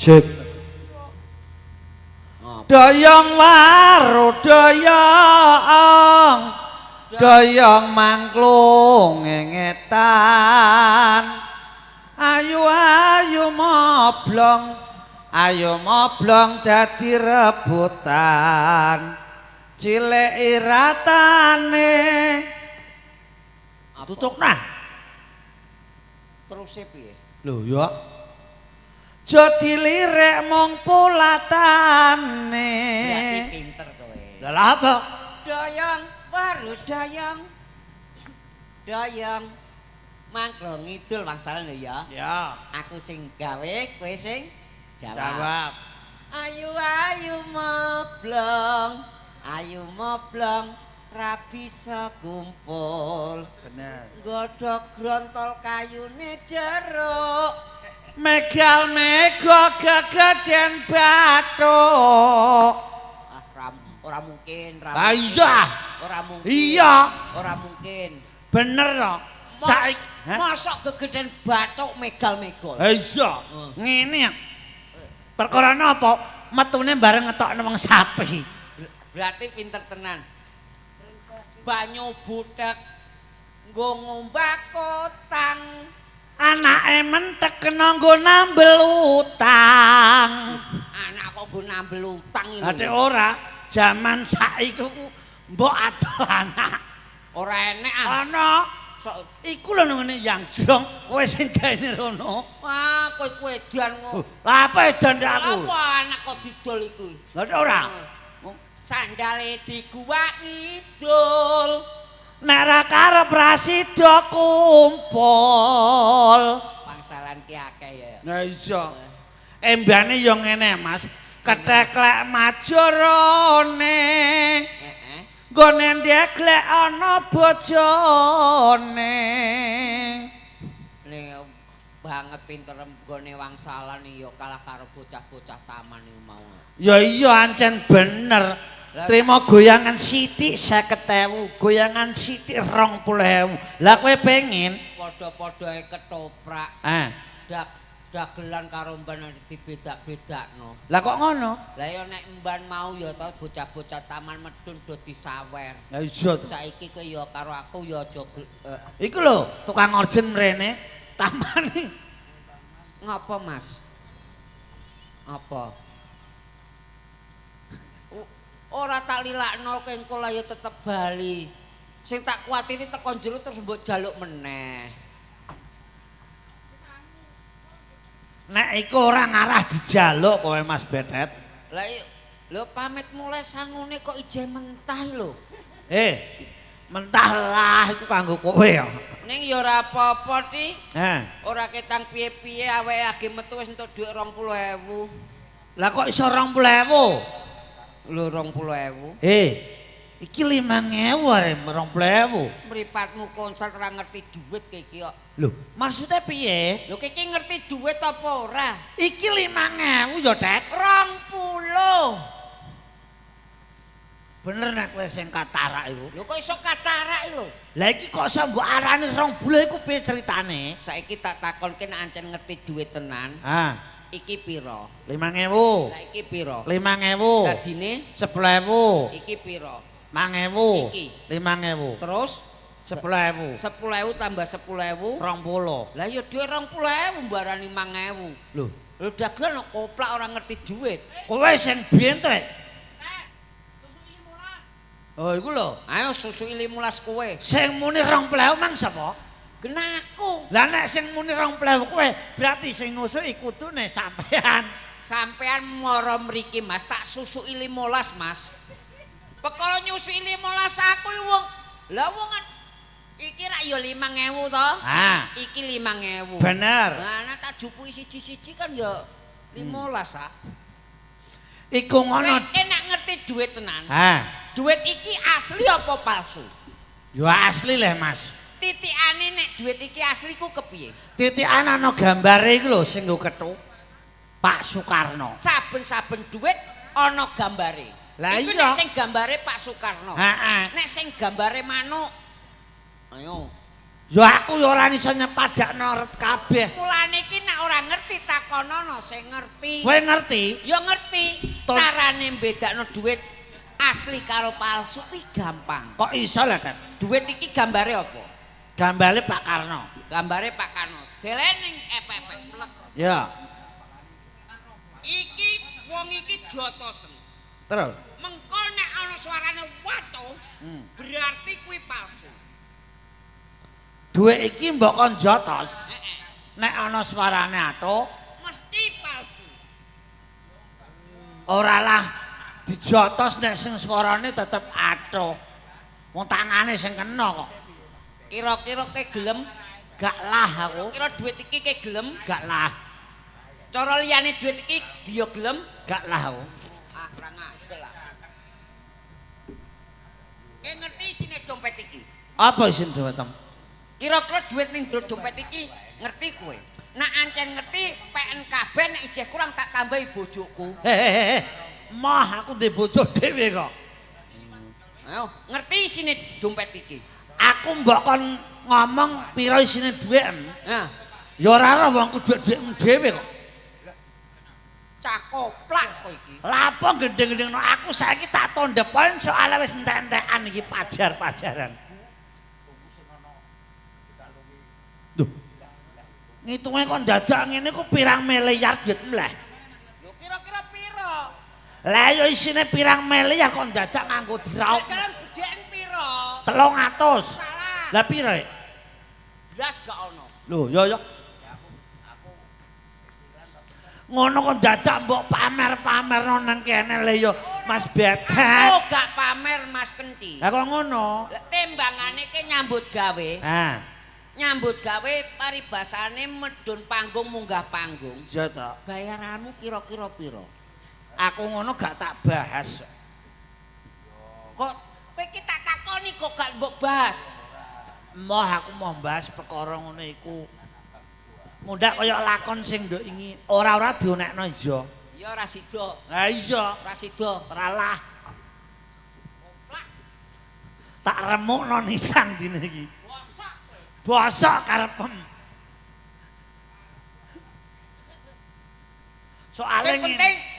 Sip. Doyong waru doyong, doyong mangklung ngetan. Ayu ayu moblong, ayo moblong dadi rebutan. Cilik iratane. Tutuk nah. Terus piye? Lho ya. Aja dilirik mung pulatane. Berarti pinter kowe. Lah lha apa? Doyong waru doyong. Doyong mangklung ngidul wangsalan lho ya. Ya. Aku sing gawe, kowe sing jawab. Jawab. Ayu ayu moblong, ayu moblong ra bisa kumpul. Bener. Godhog grontol kayune jeruk. Megal mega gegeden bathuk. Ah, ora mungkin, ora. Ah iya. Ora mungkin. Iya. Ora mungkin. Bener to. Saiki mosok gegeden bathuk megal-megol. Ha iya. Ngene. Perkara napa? Metune bareng ngetokne wong sapi. Berarti pinter tenan. Banyu butek nggo ngombak kotang. Anake mentek kena nggo nambel utang. Anak kok nggo nambel utang iki. Ate ora, jaman saiki ku mbok adol anak. Ora enek ah. Ana. Sok iku lho ngene yang jrong kowe sing gaene rono. Wah, kowe ku edan kok. Lah apa edan ndak aku? Apa anak kok didol iku? Lah ora. Sandale diguwak ngidul. Nek ra karep ra sida kumpul. Pangsalan ki akeh ya. Nah iya. Embane ya ngene Mas. Keteklek majorone. Heeh. Nggone ndeglek ana bojone. Nek banget pinter nggone wangsalan ya kalah karo bocah-bocah taman iku mau. Ya iya ancen bener. Trimo goyangan sithik 50.000, goyangan sithik 20.000. Lah kowe pengen padha-padhae ketoprak. Ah. Dagelan karo mban dibedak-bedakno. Lah kok ngono? Lah ya nek mban mau ya to bocah-bocah taman medun do disawer. Lah iya to. Saiki kowe ya karo aku ya aja Iku lho tukang orjen mrene taman iki. Ngapa Mas? Apa? Ora tak lilakno kengko lah ya tetep bali. Sing tak kuwatiri teko jero terus mbok jaluk meneh. Nek iku ora ngarah dijaluk kowe Mas Betet. Lah lho pamit mulai sangune kok ijeh mentah lho. Mentah lah iku kanggo kowe ya. Ning ya ora apa-apa Ti. Heh. Ora ketang piye-piye awake age metu wis entuk dhuwit 20.000. Lah kok iso 20.000? Lho 20.000. Iki 5.000 arep 20.000. Mripatmu konsol ora ngerti dhuwit iki kok. Lho, maksudnya piye? Lho iki ngerti dhuwit apa ora? Iki 5.000 ya, Tet. 20. Bener nek kowe sing katarak iku. Lho kok iso katarak lho? Lah iki kok iso mbok arani 20 iku piye ceritane? Saiki tak takonke nek ancen ngerti dhuwit tenan. Ah. Iki pira? 5.000. Lah iki pira? 5.000. Dadine 10.000. Iki pira? 5.000. Iki 5.000. Terus 10.000. 10.000 tambah 10.000 20. Lah ya dhuwit 20.000 mbarani 5.000. Lho, lho dagelan kok koplak ora ngerti dhuwit. Kowe sing biyen to. 15. Oh, iku lho. Ayo susuki 15 kowe. Sing muni 20.000 mang sapa? Genaku. Lah nek sing muni 20.000 kowe berarti sing ngusuki kudune sampean. Sampean mara mriki Mas, tak susuki 15 Mas. Perkara nyusuki 15 aku iki wong. Lah wong iki rak ya 5.000 to? Ah. Iki 5.000. Bener. Lah nek tak jupuki siji-siji kan ya 15 ah. Iku ngono. Nek nek ngerti dhuwit tenan. Ha. Dhuwit iki asli apa palsu? Ya asli leh Mas. Titikane nek dhuwit iki asli ku kepiye? Titikan ana gambare iku lho sing nggo kethu Pak Soekarno. Saben-saben dhuwit ana gambare. Lah iku iya. nek sing gambare Pak Soekarno. Heeh. Nek sing gambare manuk. Ayo. Ya aku ya ora iso nyepadakno ret kabeh. Mulane iki nek ora ngerti takonono sing ngerti. Kowe ngerti? Ya ngerti. Carane mbedakno duit asli karo palsu kuwi gampang. Kok iso lah kan? Duit iki gambare apa? Gambare Pak Karno. Gambare Pak Karno. Delen ning epek-epek plek. Ya. Iki wong iki jotosen. Terus mengko nek ana suarane watuh, berarti kuwi palsu. Duit iki mbok kon jotos. Nek ana suarane atuh mesti palsu. Ora lah dijotos nek sing suarane tetep atuh. Wong tangane sing kena kok. Kira-kira ke gelem? Gak lah aku. Kira duit iki ke gelem? Gak lah. Cara liyane duit iki ya gelem? Gak lah aku. Ah, ora ngandel lah. Ke ngerti isine dompet iki? Apa isine dompet? Kira-kira duit ning jero dompet iki ngerti kowe? Nek ancen ngerti PNKB nek ijeh kurang tak tambahi bojoku. Hehehe. Mah aku ndek bojo dhewe kok. Ayo, ngerti isine dompet iki? Aku mbok kon ngomong pira isine dhuwit. Nah, ya ora ora wong ku dhuwit-dhuwitmu dhewe kok. Cah koplak kowe iki. Lah apa gendeng-gendengno aku saiki tak tondhepoen soalé wis entek-entekan iki pajar-pajaran. Duh. Ngitunge kok dadak ngene ku pirang miliar duit mleh. Lho kira-kira pira? Lah ya isine pirang miliar kok dadak nganggo diraup. Jalan bedhean pira? 300. Salah. Lah pira? Blas gak ono. Lho ya ya. Ngono kok dadak mbok pamer-pamerno nang kene lho ya Mas Bebek. Aku gak pamer Mas Kenti. Lah kok ngono? Timbangane ke nyambut gawe. Ha. Nyambut gawe paribasane medhun panggung munggah panggung. Iya ta. Bayaranmu kira-kira pira? Aku ngono gak tak bahas. Kok kowe iki tak takoni kok gak mbok bahas? Moh aku mau bahas perkara ngono iku. Mundak kaya lakon sing nduk ingi ora-ora dionekno iya. Iya ora sida. Lah iya, ora sida. Ora lah. Tak remukno nisan dine iki. Bosok kowe. Bosok karepem. Soale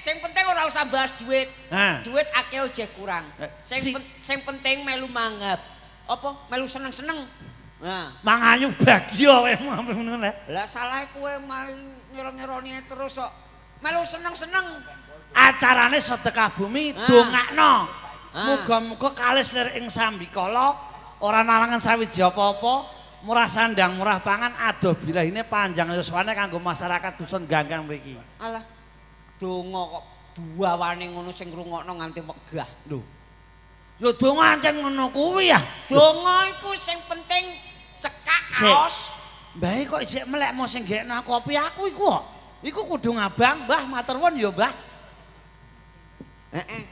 sing penting ora usah bahas duit. Nah. Duit akeh ojek kurang. Sing penting melu manggap. Apa? Melu seneng-seneng. Nah, mangayu bagya kowe ngono lho. Lah salah kowe mari ngira-ngironi terus kok. Melu seneng-seneng. Acarane sedekah bumi dongakno. Muga-muga kalis lir ing sambikala ora nalangan sawiji apa-apa, murah sandang, murah pangan, adoh bilahine panjang yuswane kanggo masyarakat dusun Ganggang mriki. Alah. Donga kok duawane ngono sing ngrungokno nganti wegah. Lho. Ya donga ancen ngono kuwi ya. Donga iku sing penting cekak kaos. Mbah kok isih melekmu sing gekno kopi aku iku kok. Iku kudu ngabang, Mbah, matur nuwun ya, Mbah. Heeh.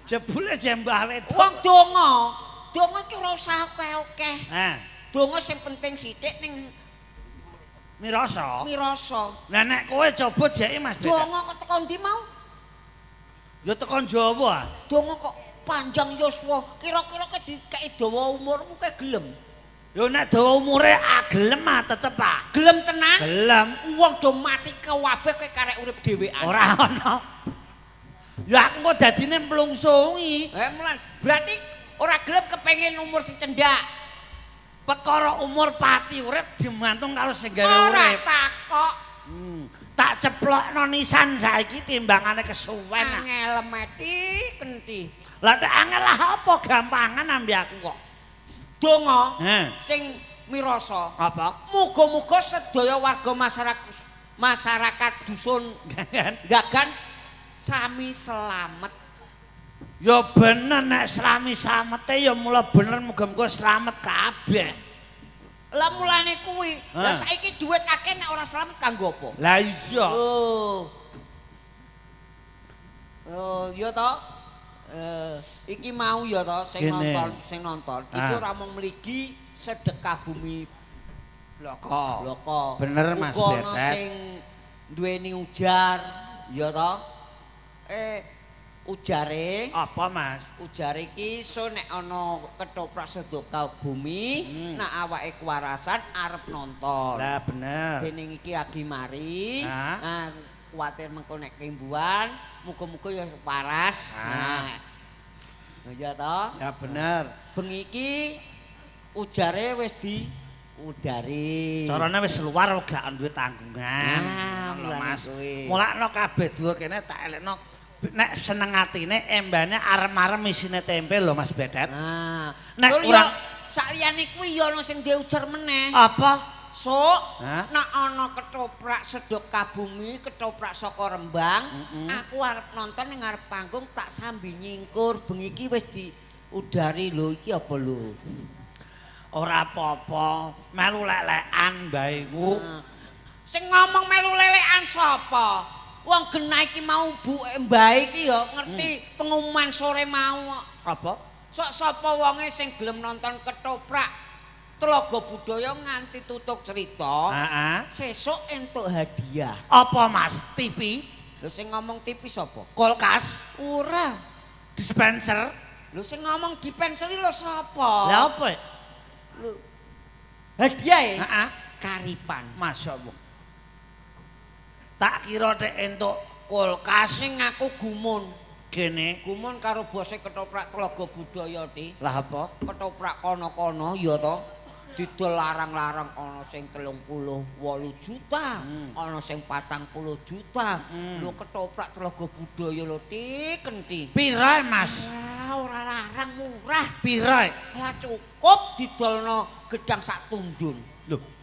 Jebule jembah wedok. Wong donga, donga iki ora usah akeh-akeh. Heh. Donga sing penting sithik ning mirasa. Mirasa. Lah nek kowe coba jeki Mas. Donga kok teko ndi mau? Ya tekan Jawa. Donga kok panjang yuswa, kira-kira ke dikeki dawa umurmu ke gelem. Ya nek dawa umure gelem ah tetep ah. Gelem tenan? Gelem. Wong do mati kabeh kowe karek urip dhewean. Ora ono. Ya aku kok dadine mlungsungi. Eh mulan, berarti ora gelem kepengin umur sing cendak. Perkara umur pati urip dimantung karo sing gawe urip. Ora takok. Tak ceplokno nisan saiki timbangane kesuwen. Angel mati kenti. Lah nek angel lah apa gampangan ambi aku kok. Donga sing mirasa. Apa? Muga-muga sedaya warga masyarakat dusun Gagan sami selamet. Ya bener nek sami slamete ya mula bener muga-muga slamet kabeh. Lah mulane kuwi. Lah saiki duit akeh nek ora slamet kanggo apa? Lah iya. Oh. Oh, iya to? Iki mau ya to sing nonton, iki ora mung mligi sedekah bumi Bloko. Bloko. Bener Mas Uga ana Betet. sing duweni ujar, ya to? Ujare Apa, Mas? Ujare iki so nek ana ketoprak sedekah bumi, nek awake kuwarasan arep nonton. Lah bener. Dening iki agi mari, nah kuwatir mengko nek kembuan, muga-muga ya waras. Nah. Ya toh? Ya bener. Bengi iki ujare wis diudari. Carane wis luar gak duwe tanggungan. Nah, Mas. Mulakno kabeh dulur kene tak elekno nek seneng atine embane arem-arem isine tempe lho Mas Bedet. Nah, nek kurang sakliyane kuwi ya ana sing diujar meneh. Apa? Sok nek ana ketoprak sedekah bumi, ketoprak saka Rembang, aku arep nonton ning ngarep panggung tak sambi nyingkur. Bengi iki wis diudari lho iki apa lho? Ora apa-apa, melu lelekan bae ku. Sing ngomong melu lelekan sapa? Wong genah iki mau buke mbae iki ya ngerti pengumuman sore mau. Apa? Sok sapa wonge sing gelem nonton ketoprak Tlaga Budaya nganti tutup cerita. Heeh. Sesuk entuk hadiah. Apa Mas? TV? Lho sing ngomong TV sapa? Kulkas? Ora. Dispenser? Lho sing ngomong dispenser lho sapa? Lah apa? Lho hadiah e? Heeh. Karipan. Masyaallah. Tak kira tek entuk kulkas sing aku gumun. Gene gumun karo bose ketoprak Tlaga Budaya ti. Lah apa? Ketoprak kono-kono ya to. Didol larang-larang ana sing 38 juta, ana sing 40 juta. Lho ketoprak Tlaga Budaya lho ti kenti. Pira Mas? Lah ora larang murah. Pira? Lah cukup didolno gedang sak tundun. Lho.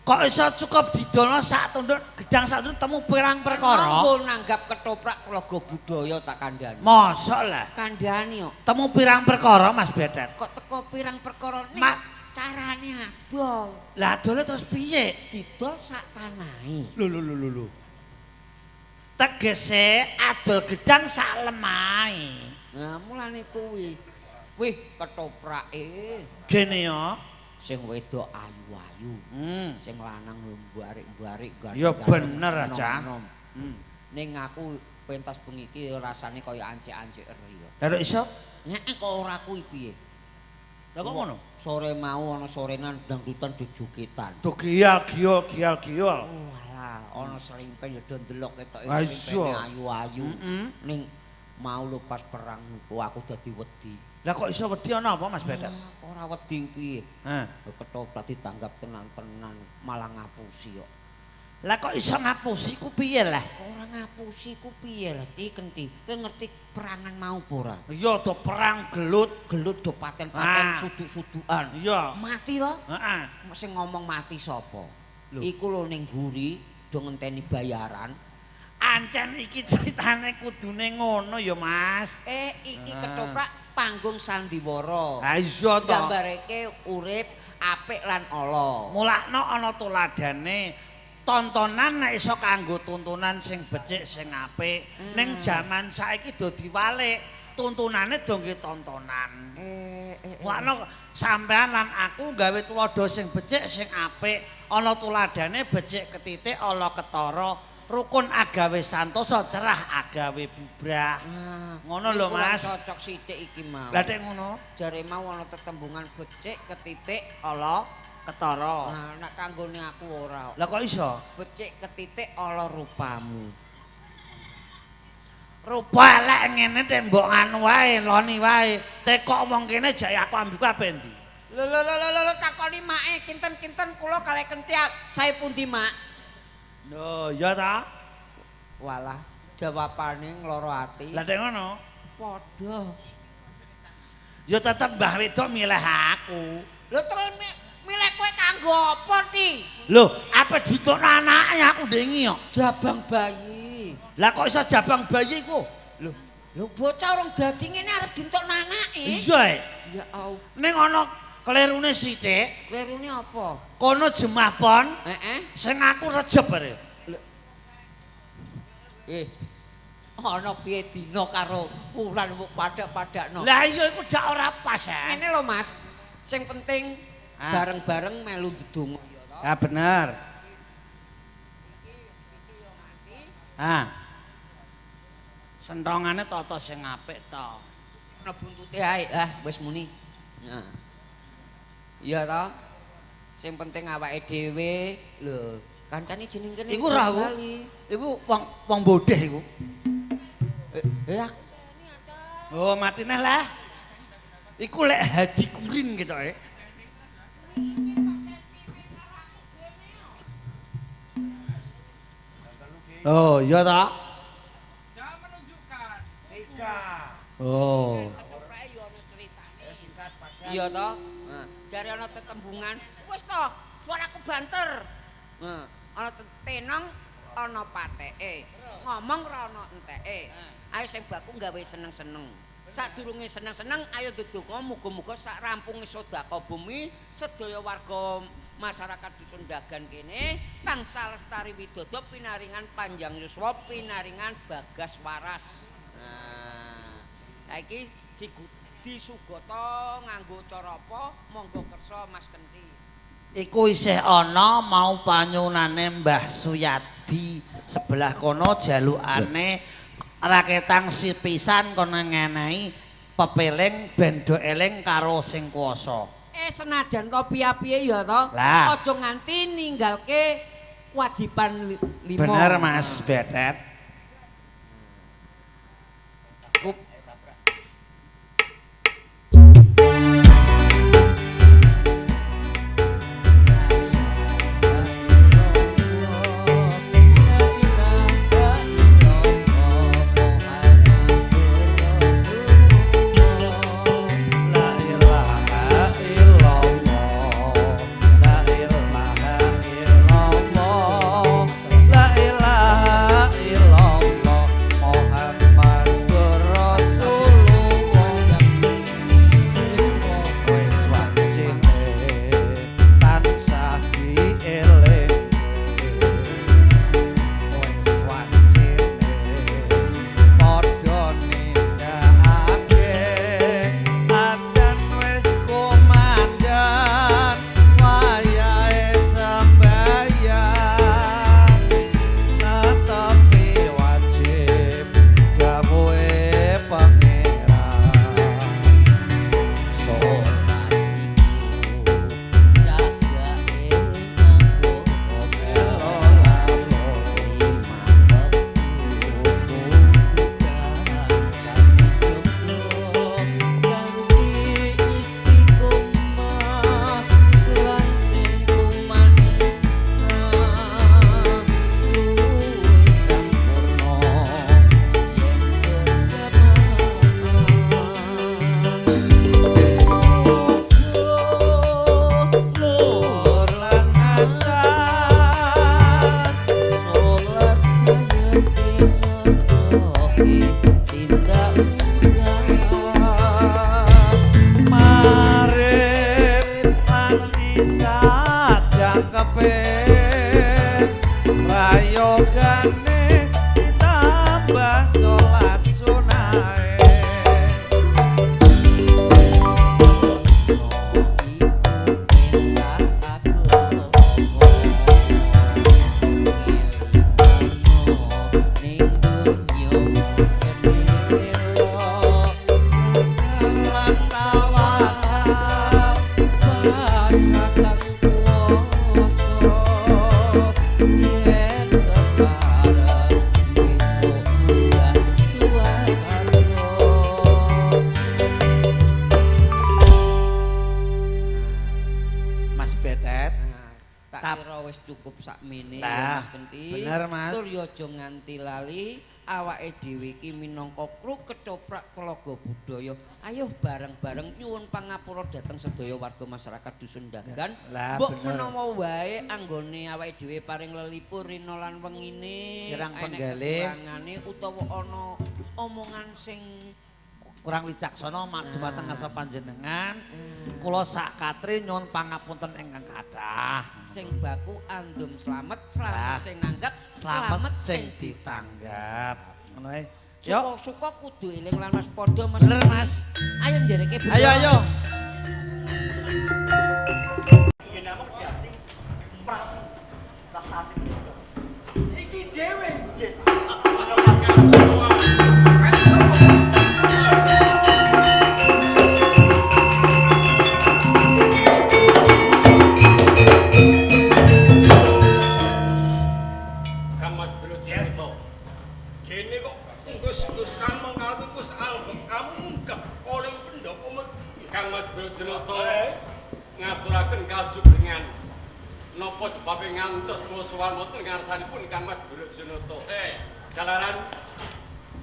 Kok iso cukup didolno sak tundun gedang sak tundun temu pirang perkara? Monggo nanggap ketoprak Tlaga Budaya tak kandhani. Mosok lah. Kandhani kok. Temu pirang perkara Mas Bedet? Kok teko pirang perkara ning carane adol. Lah adole terus piye? Didol sak tanahe. Lho lho lho lho. Tegese adol gedang sak lemahe. Nah, mulane kuwi. Wih, ketoprake. Gene ya. Sing wedok ayu-ayu, sing lanang mbarik-mbarik ganteng. Ya bener aja. Ning aku pentas bengi iki rasane kaya ancik-ancik eri ya. Lah kok iso? Nek kok ora kuwi piye? Lah kok ngono? Sore mau ana sorenan dangdutan jogetan. Do gial giol gial giol. Walah, ana serimpen ya do ndelok ketoke serimpene ayu-ayu. Ning mau lho pas perang iku aku dadi wedi. Lah kok iso wedi ana apa Mas Bedet? Ora wedi piye? Heeh. Ketoprak ditanggap tenan-tenan malah ngapusi kok. Lah kok iso ngapusi ku piye lah? Kok ora ngapusi ku piye lah ti kenti? Kowe ngerti perangan mau apa ora? Iya do perang gelut, gelut do paten-paten suduk-sudukan. Iya. Mati to? Heeh. Sing ngomong mati sapa? Iku lho ning guri do ngenteni bayaran. Ancen iki ceritane kudune ngono ya Mas. Iki ketoprak panggung sandiwara. Ha iya to. Gambareke urip apik lan ala. Mulakno ana tuladane tontonan nek iso kanggo tuntunan sing becik sing apik. Ning jaman saiki do diwalik, tuntunane do nggih tontonan. Mulakno sampean lan aku gawe tuladha sing becik sing apik, ana tuladane becik ketitik ala ketara. Rukun agawe santosa, cerah agawe bubrah. Ngono lho Mas. Cocok sithik iki mau. Lah tek ngono, jare mau ana tetembungan becik ketitik ala ketara. Nah, nek kanggone aku ora. Lah kok iso? Becik ketitik ala rupamu. Rupa elek ngene tek mbok nganu wae, loni wae. Tekok wong kene jake aku ambiku ape endi? Lho lho lho lho takoni make kinten-kinten kula kalih kentiak sae pundi mak? Lho, ya ta? Walah, jawabane ngloro ati. Lah nek ngono, padha. Ya tetep Mbah Wedok milih aku. Lho terus milih kowe kanggo apa, Ti? Lho, apa ditokno anake aku ndengi kok. Jabang bayi. Lah kok iso jabang bayi iku? Lho, lho bocah urung dadi ngene arep ditokno anake. Iya. Ya Allah. Ning ana klerune sithik. Klerune apa? Kono jemah pon. Heeh. Sing aku rejeb are. Ana piye dina karo wulan mbok padha-padhakno. Lah iya iku dak ora pas. Ngene lho Mas. Sing penting bareng-bareng melu ndedonga ya to. Ya bener. Ah. Sentongane tata sing apik to. Ana buntute ae. Ah, wis muni. Nah. Iya to? Sing penting awake dhewe lho, kancane jeneng kene. Iku ra aku. Iku wong wong bodeh iku. Eh, oh, matine lah. Iku lek Hadi Kurin ketoke. Oh, iya ta? Jangan menunjukkan. Tidak. Oh. Iya to? Heeh. Jare ana tetembungan, wis to, suaraku banter. Heeh. Ana tenong, ana pateke. Ngomong ora ana enteke. Ayo sing baku gawe seneng-seneng. Sadurunge seneng-seneng ayo ndedonga muga-muga sak rampunge sedekah bumi sedaya warga masyarakat dusun Dagan kene tansah lestari widodo pinaringan panjang yuswa pinaringan bagas waras. Nah, saiki disugata nganggo cara apa? Monggo kersa Mas Kenti. Iku isih ana mau panyunane Mbah Suyadi sebelah kono jalukane raketang sipisan kono ngenehi pepeling ben do eling karo sing kuwasa. Senajan to piye-piye ya to, aja nganti ninggalke kewajiban lima. Bener Mas Betet. Cukup sakmene ya Mas Kenti. Bener Mas. Tur ya aja nganti lali awake dhewe iki minangka kru ketoprak Tlaga Budaya. Ayo bareng-bareng nyuwun pangapura dhateng sedaya warga masyarakat dusun Dagan. Mbok menawa wae anggone awake dhewe paring lelipur rina lan wengine kirang penggalih kurangane utawa ana omongan sing kurang wicaksana dumateng ngarsa panjenengan. Kula sak katri nyuwun pangapunten ingkang kathah. Sing baku andum slamet, slamet sing nanggap, slamet sing ditanggap. Ngono ae. Yo suka kudu eling lan waspada Mas. Bener Mas. Ayo ndereke. Ayo ayo. Nggih namung diajeng Prabu rasane. Iki dhewe nggih. Brajanata ngaturaken kasugengan. Napa sebabe ngantos kula sowan wonten ngarsanipun Kang Mas Brajanata. Jalaran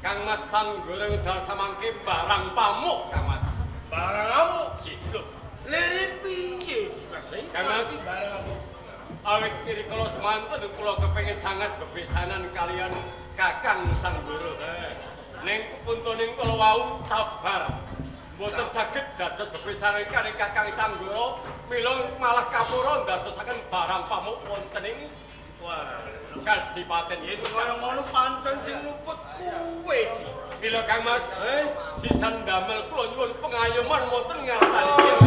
Kang Mas Sanggara wekdal samangke barang pamuk Kang Mas. Barang amuk? Lho, lere piye Mas? Kang Mas, barang amuk. Awit rikala semanten kula kepengin sangat bebesanan kaliyan Kakang Sanggara. Ning puntuning kula wau sabar. Mboten saged dados bebesanan kaliyan Kakang Sanggara, mila malah kapura ndadosaken barang pamuk wonten ing Wah, Kadipaten yen kaya ngono pancen sing luput kuwe. Mila Kang Mas, sisan damel kula nyuwun pengayoman wonten ngarsanipun.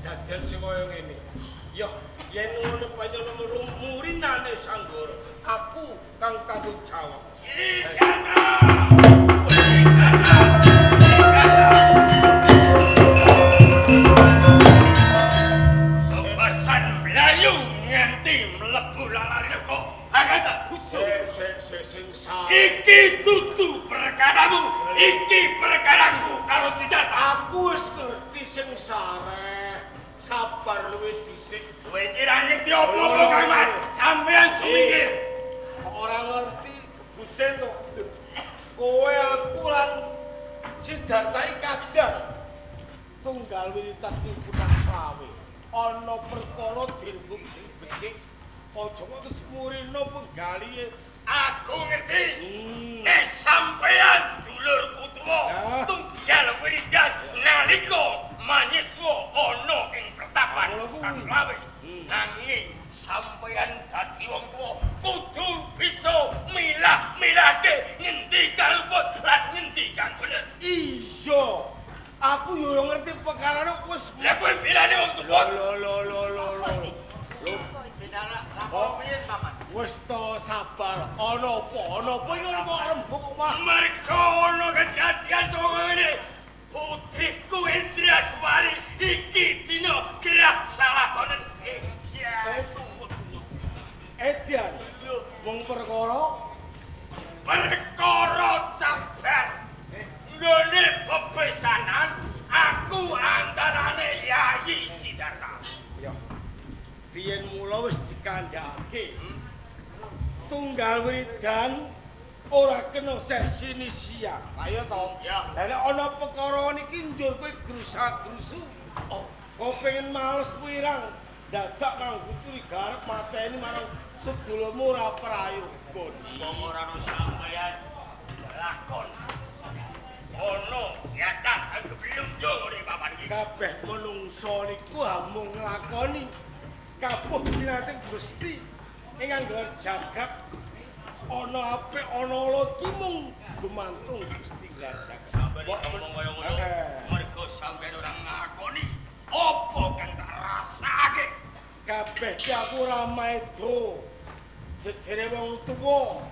Dadan sing kaya ngene. Yo, yen ngono panjenengan murinane Sanggara, aku kang tanggung jawab. Sopasan mlayu nganti mlebu lalane kok tak busuk. Sing salah. Iki dudu perkaramu, iki perkaraku karo Siddhartha. Aku wis ngerti sing sareh. Sabar luwih dhisik. Kowe iki ra ngerti apa-apa Kang Mas. Sampeyan sumingkir. Ora ngerti kebuten to. Kowe aku lan Siddhartha iki kadang tunggal wiritan putan selawe. Ana perkara dirembug sing becik. Aja kok terus murina penggalihe. Aku ngerti. Nek sampeyan dulurku tuwa tunggal wiridan nalika manyiswa ana ing pertapan Kaslawe. Nanging sampeyan dadi wong tuwa kudu bisa milah-milahke ngendi kang luput lan ngendi kang bener. Iya. Aku yo ora ngerti perkarane wis. Lah kowe bilane wong tuwa. Lho lho lho lho lho. Wis to sabar. Ana apa? Ana apa iki kok rembug omah? Mergo ana kejadian sing ngene. Putriku Indraswari iki dina gerak salah tonen. Edian. Wong perkara perkara sabar. Nggone bebesanan aku antarane Yayi Siddhartha. Ya. Biyen mula wis dikandhakake. Tunggal wiridan ora kena sesi nisia. Ayo to. Ya. Lah nek ana perkara niki njur kowe grusa-grusu. Oh, kowe pengen males wirang, dadak nganggo curiga arep mateni marang sedulurmu ora prayoga. Wong ora ono sampeyan lakon. Ono nyata kang keblundung ngene papan iki. Kabeh menungso niku amung nglakoni kapuh dinating Gusti ingkang gelar jagat. Ana apik ana ala ki mung gumantung Gusti Gladak. Sampeyan ngomong kaya ngono. Mergo sampeyan ora ngakoni apa kang tak rasakake. Kabeh ki aku ora maedho. Jejere wong tuwa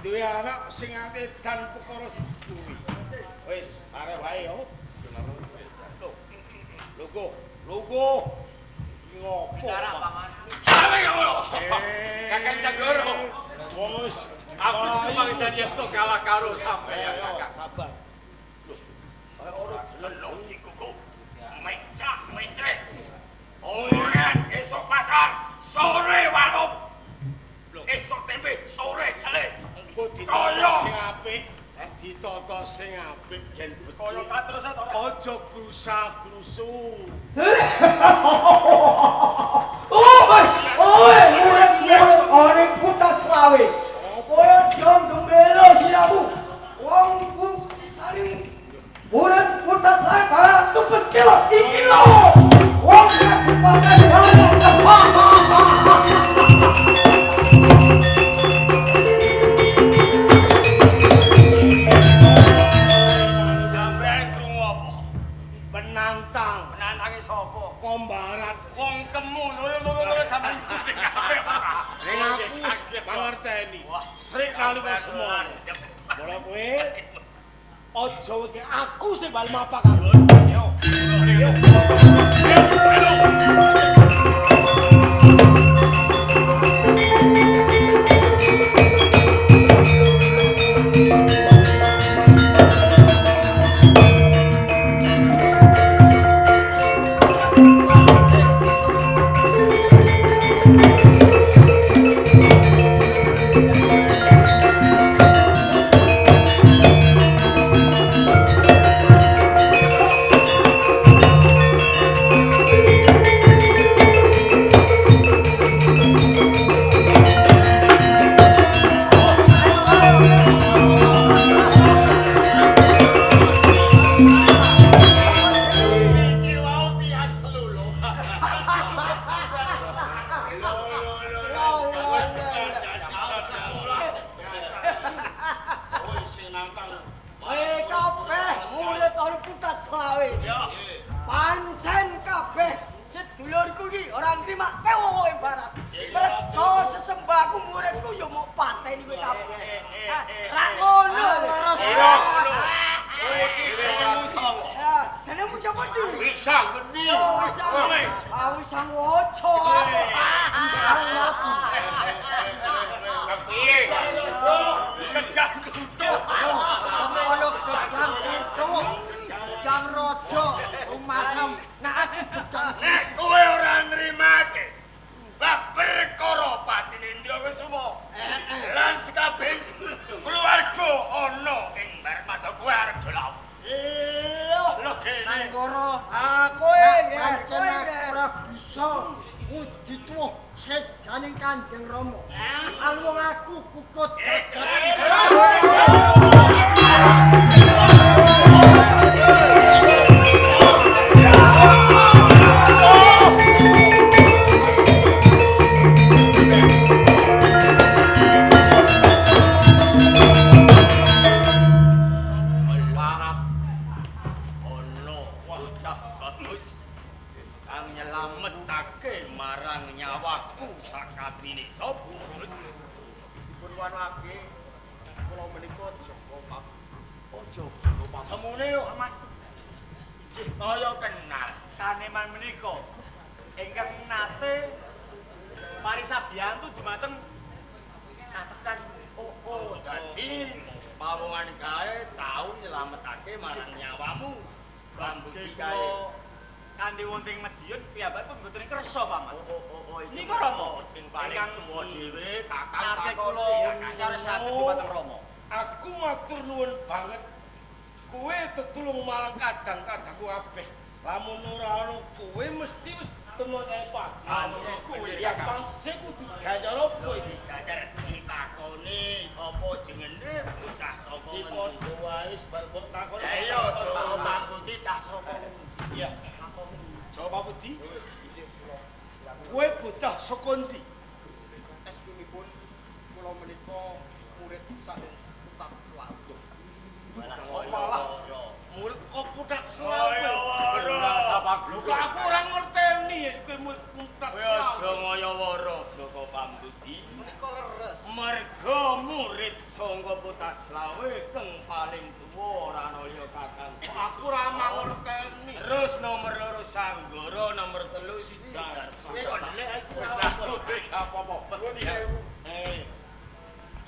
duwe anak sing edan perkara siji kuwi. Wis, arep wae yo. Logo, logo. Ngopo? Sampeyan ngono. Kakang Sanggara. Wong wis aku kemangsan yen to kalah karo sampeyan Kakang. Sabar. Lho, kaya ora lelong dikuku. Mecak mecrek. Ora esuk pasar, sore warung. Lho, esuk tempe, sore cele. Engko ditata sing apik, ditata sing apik yen becik. Kaya tak terus ta ora. Aja grusa-grusu. Oi, oi, murid-murid ore putas selawe. Kowe aja gembelo siramu. Wong sisarimu. Murid putas selawe barang tupes kilo iki lho. Wong kabupaten Sampeyan krungu apa? Penantang, Penantange sapa? Kombarat. Wong kemu lho sampeyan kabeh. Ning aku wis mangerteni. Srik nalika semono. Mula kowe Aja weke aku sing bal mapak karo. Yo. Yo.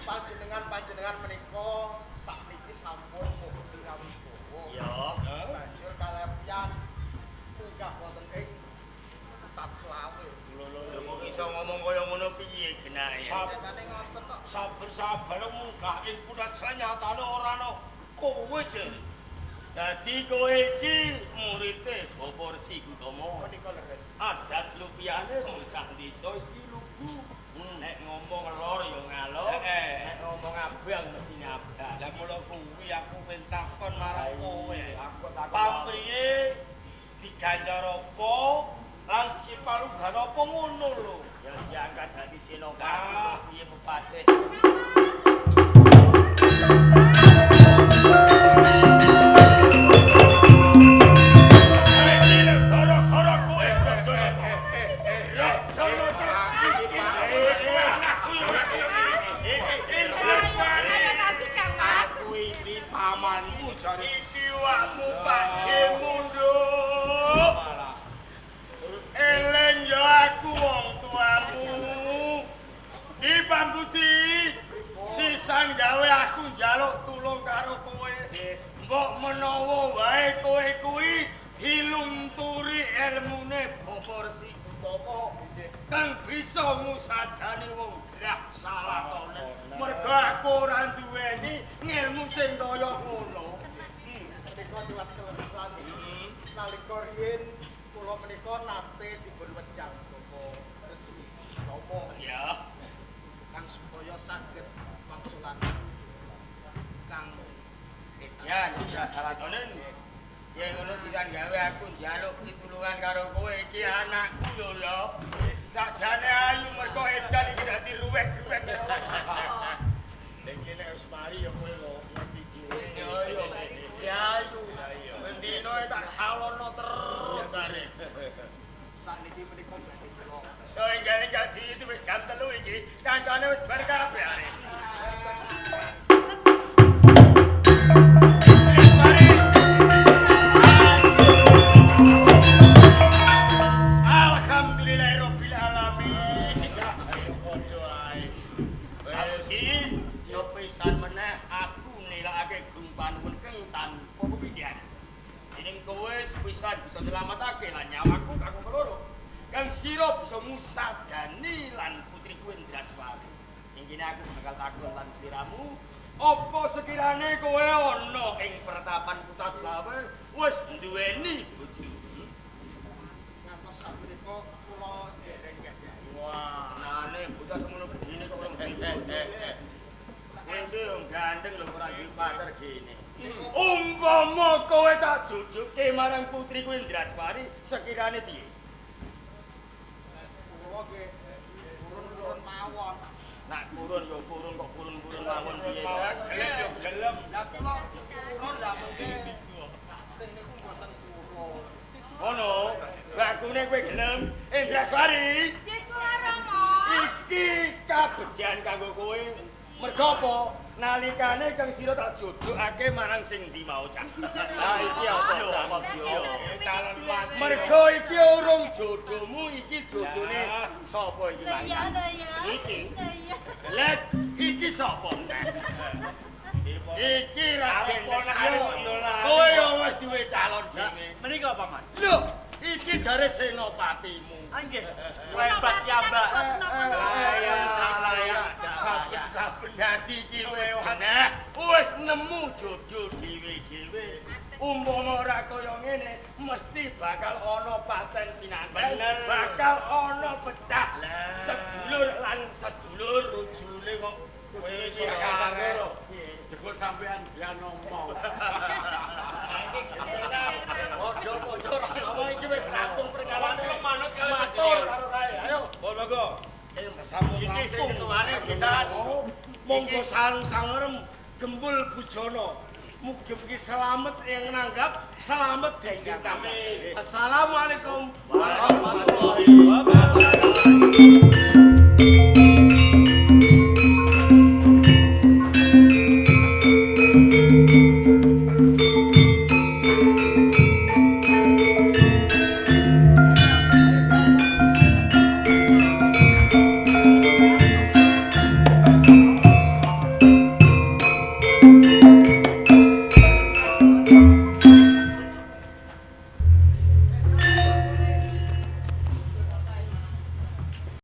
Panjenengan menika sakniki sampun mukti kawibawa. Ya. Banjur kalepian munggah wonten ing Putat Selawe. Lho lho kok iso ngomong kaya ngono piye genahe? Nyatane ngoten kok. Saben-saben munggah ing Putat Selawe nyatane ora ana kowe jere. Dadi kowe iki murite Bapak Resi Gutama. Menika leres. Adat lupiyane bocah desa iki lugu. Nek ngomong lor ya ngalor, nek ngomong abang mesti ngabang. Lah mula kuwi aku ben takon marang kowe. Pamriye diganjar apa lan dipalugan apa ngono lho. Ya diangkat dadi senopati piye pepate. Resi Gutama kang bisa ngusadani wong grah salakone. Mergo aku ora duweni ngelmu sing kaya ngono. Menika tiwas keleresan nalika riyin kula menika nate dipun wejang Bapak Resi Gutama. Ya. Kang supaya saged mangsulaken kang Edan salakone. Yen ngono sisan gawe aku njaluk pitulungan karo kowe iki anakku lho lho. Sakjane ayu mergo edan iki dadi ruwet-ruwet. Iki nek wis mari ya kowe lho ngerti dhewe. Ya iya. Ya ayu. Bendino tak salono terus are. Sakniki menika badhe kula. So enggal-enggal di wis jam 3 iki, kancane wis bar kabeh are. Wis mari. Alhamdulillahirabbil alamin. Padha ae. Wis sepisan meneh aku nilakake gung panuwun keng tanpa pepindhan. Dening kowe sepisan bisa nyelametake lan nyawaku kanggo keloro. Kang sira bisa ngusadani lan putriku Indraswari. Ing kene aku bakal takon lan sliramu, apa sekirane kowe ana ing pertapan Putat Slawe wis duweni bojo? Ngantos sakmenika kula dereng gadhahi. Wah, nane bocah semono gedene kok ora duwe bojo. Wis ganteng lho ora duwe pacar gene. Umpama kowe tak jujuke marang putriku Indraswari, sekirane piye? Kula nggih purun-purun mawon. Nak purun ya purun kok purun-purun mawon piye? Gelem yo gelem. Lah kula purun lah mengke sing niku mboten purun. Ngono, bakune kowe gelem Indraswari. Nggih kula Rama. Iki kabejan kanggo kowe. Mergo apa? Nalikane kang sira tak jodhokake marang sing ndi mau cah. Lah iki apa? Calon pati. Mergo iki urung jodohmu, iki jodhone sapa iki Lah iya, Mang? lah iya. Iki. Lah iya. Lah iki sapa? Iki Raden ponakane kok ya lali. Kowe ya wis duwe calon dhewe. Menika paman. Lho, iki jare senopatimu. Nggih. Hebat ya, Mbak. Layak, Saben-saben dadi iki wis genah, wis nemu jodoh dhewe-dhewe. Umpama ora kaya ngene, mesti bakal ana paten pinanten, bakal ana pecah. Sedulur lan sedulur tujune kok kowe iso Iki sare. Jebul sampean dian ngomong. Padha-padha ora ngomong iki wis rampung perkarane. Manut kali Matur karo kae. Ayo. Monggo. Sampun Iki sing rampung. ketuane sisan. Monggo sareng sangerem gembul bujana. Mugi-mugi selamat yang nanggap, selamat dadi. Assalamualaikum warahmatullahi